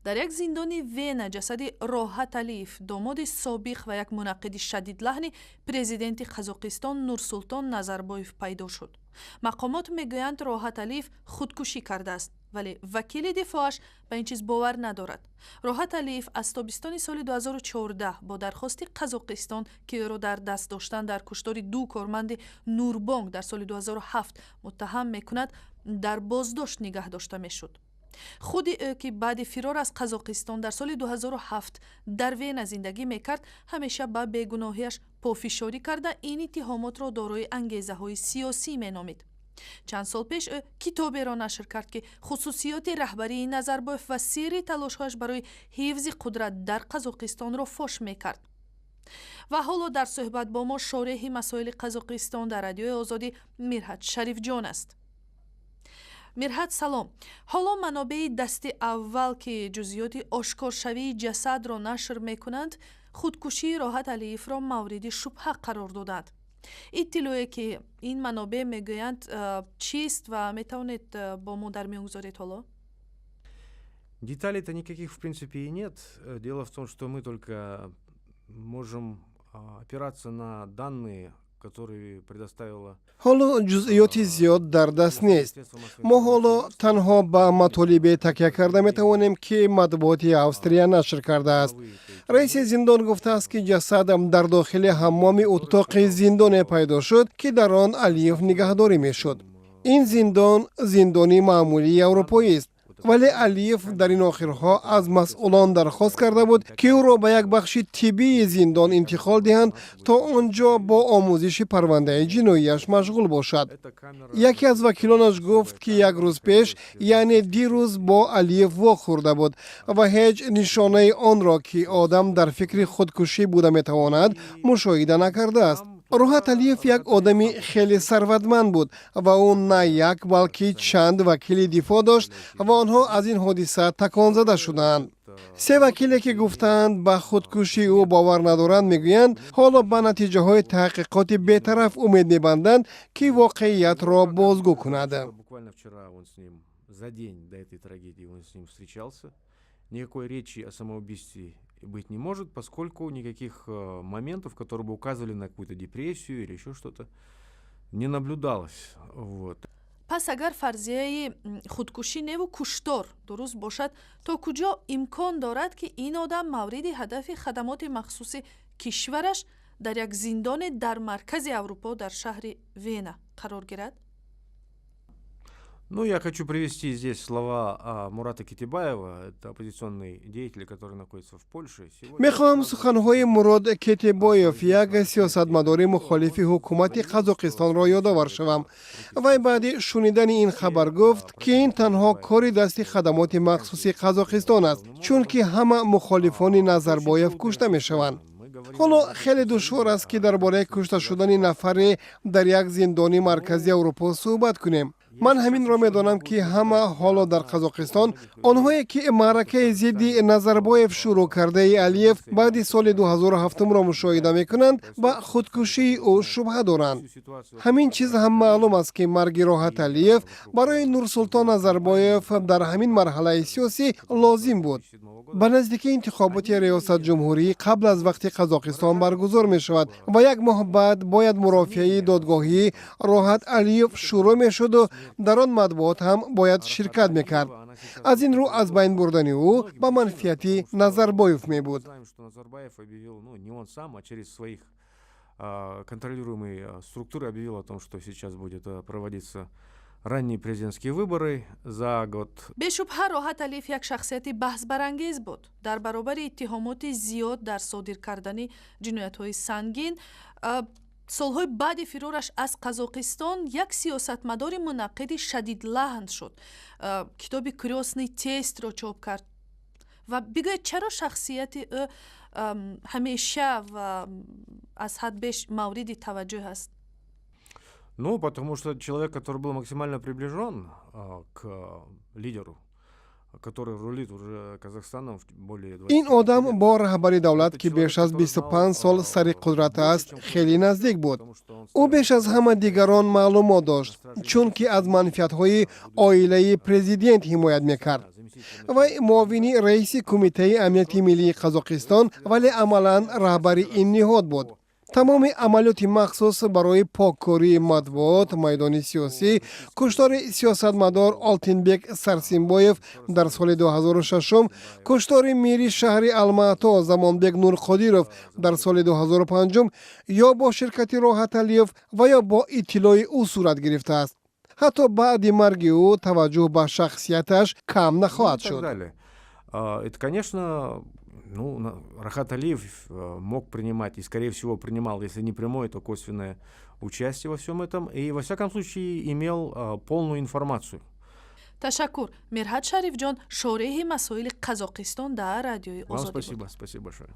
Дар як зиндони Вена ҷасади Роҳат Алиев, домоди собиқ ва як мунаққиди шадидлаҳни президенти Қазоқистон Нурсултон Назарбоев пайдо шуд. Мақомот мегӯянд, Роҳат Алиев худкушӣ кардааст, вале вакили дифоаш ба ин чиз бовар надорад. Роҳат Алиев аз тобистони соли 2014 бо дархости Қазоқистон, ки ӯро дар даст доштан дар куштори ду корманди Нурбонк дар соли 2007 муттаҳам мекунад, дар боздошт нигаҳ дошта мешуд. Худи ӯ, ки баъди фирор аз Қазоқистон дар соли 2007 дар Вена зиндагӣ мекард, ҳамеша ба бегуноҳиаш пофишорӣ карда, ин иттиҳомотро дорои ангезаҳои сиёсӣ меномид. Чанд сол пеш ӯ китоберо нашр кард, ки хусусиёти раҳбарии Назарбоев ва сирри талошҳояш барои ҳифзи қудрат дар Қазоқистонро фош мекард. Ва ҳоло дар суҳбат бо мо шореҳи масоили Қазоқистон дар Радиои Озодӣ Мирҳат Шарифҷон аст. Мирҳат, салом. Ҳоло манобеи дасти аввал, ки ҷузъиёти ошкоршавии ҷасадро нашр мекунанд, худкушии Роҳат Алиевро мавриди шубҳа қарор доданд. Иттилоъе, ки ин манобеъ мегӯянд, чист ва метавонед бо мо дар миён гузоред ҳоло? Деталей-то никаких, в принципе, и нет. Дело в том, что мы только можем опираться на данные, которые предоставила Ҳоло ҷузъиёти зиёд дар даст нест. Мо ҳоло танҳо ба матолибе такя карда метавонем, ки матбуоти Австрия нашр кардааст. Раиси зиндон гуфтааст, ки ҷасад дар дохили ҳаммоми утоқи зиндоне пайдо шуд, ки дар он Алиев нигаҳдорӣ мешуд. Ин зиндон зиндони маъмулии аврупоист, вале Алиев дар ин охирҳо аз масъулон дархост карда буд, ки ӯро ба як бахши тиббии зиндон интиқол диҳанд, то он ҷо бо омӯзиши парвандаи ҷиноияш машғул бошад. Яке аз вакилонаш гуфт, ки як рӯз пеш, яъне дирӯз, бо Алиев вохӯрда буд ва ҳеҷ нишонаи онро, ки одам дар фикри худкушӣ буда метавонад, мушоҳида накардааст. Роҳат Алиев як одами хеле сарватманд буд ва ӯ на як, балки чанд вакили дифоъ дошт ва онҳо аз ин ҳодиса таконзада шуданд. Се вакиле, ки гуфтаанд, ба худкушии ӯ бовар надоранд, мегӯянд, ҳоло ба натиҷаҳои таҳқиқоти бетараф умед мебанданд, ки воқеиятро бозгӯ кунад. Буквально вчера он с ним, за день до этой трагедии он с ним встречался. Никакой речи о самоубийстве быть не может, поскольку никаких моментов, которые бы указывали на какую-то депрессию или еще что-то, не наблюдалось. Вот. Пас агар фарзияи худкушӣ неву куштор дуруст бошад, то куҷо имкон дорад, ки ин одам мавриди ҳадафи хадамоти махсуси кишвараш дар як зиндоне дар маркази Аврупо, дар шаҳри Вена қарор гирад? Ну, я хочу привести здесь слова Мурата Кетебаева, это оппозиционный деятель, который находится в Польше. Мехоҳам суханҳои Мурод Кетебоев, як сиёсатмадори мухолифи ҳукумати Қазоқистонро, ёдовар шавам. Вай баъди шунидани ин хабар гуфт, ки ин танҳо кори дасти хадамоти махсуси Қазоқистон аст, чунки ҳама мухолифони Назарбоев кушта мешаванд. Ҳоло хеле душвор аст, ки дар бораи кушта шудани нафаре дар як зиндони маркази Аврупо суҳбат кунем. Ман ҳаминро медонам, ки ҳама ҳоло дар Қазоқистон онҳое, ки маъракаи зидди Назарбоев шурӯъ кардаи Алиев баъди соли 2007-ро мушоҳида мекунанд, ба худкушии ӯ шубҳа доранд. Ҳамин чиз ҳам маълум аст, ки марги Роҳат Алиев барои Нурсултон Назарбоев дар ҳамин марҳалаи сиёсӣ лозим буд. Ба наздикӣ интихоботи риёсатҷумҳурӣ қабл аз вақти Қазоқистон баргузор мешавад ва як моҳ баъд бояд мурофиаи додгоҳии Роҳат Алиев шурӯъ мешуду дар он матбуот ҳам бояд ширкат мекард. Аз ин рӯ аз байн бурдани ӯ ба манфиати Назарбоев мебуд. Назарбаев объявил, ну, не он сам, а через своих контролируемые структуры объявил о том, что сейчас будет проводиться ранние президентские выборы за год. Бешубҳа, Роҳат Алиев як шахсияти баҳсбарангез буд. Дар баробари иттиҳомоти зиёд дар содир кардани ҷиноятҳои сангин, солҳои баъди фирораш аз Қазоқистон як сиёсатмадори мунаққиди шадидлаҳн шуд, китоби «Крёстный тесть» ро чоп кард. Ва бигӯед, чаро шахсияти ӯ ҳамеша ва аз ҳад беш мавриди таваҷҷӯҳ аст? Ну, потому что человек, который был максимально приближен к лидеру. Который рулит уже Казахстаном более Ин одам бо раҳбари давлат, ки беш аз 25 сол сари қудрат аст, хеле наздик буд. Ӯ беш аз ҳама дигарон маълумот дошт, чунки аз манфиатҳои оилаи президент ҳимоят мекард. Вай муовини раиси Кумитаи амнияти миллии Қазоқистон, вале амалан раҳбари ин ниҳод буд. Тамоми амалиёти махсус барои поккории матбуот, майдони сиёсӣ, куштори сиёсатмадор Олтинбек Сарсимбоев дар соли 2006, куштори мири шаҳри Алмаато Замонбек Нурқодиров дар соли 2005 ё бо ширкати Роҳаталиев ва ё бо иттилои ӯ сурат гирифтааст. Ҳатто баъди марги ӯ таваҷҷӯҳ ба шахсияташ кам нахоҳад шуд. Это, конечно, ну, Рахат Алиев мог принимать и, скорее всего, принимал, если не прямое, то косвенное участие во всем этом и, во всяком случае, имел полную информацию. Ташаккур, Мирҳат Шарифҷон, шореҳи масоили Қазоқистон дар Радиои Озодӣ. Вам спасибо, спасибо большое.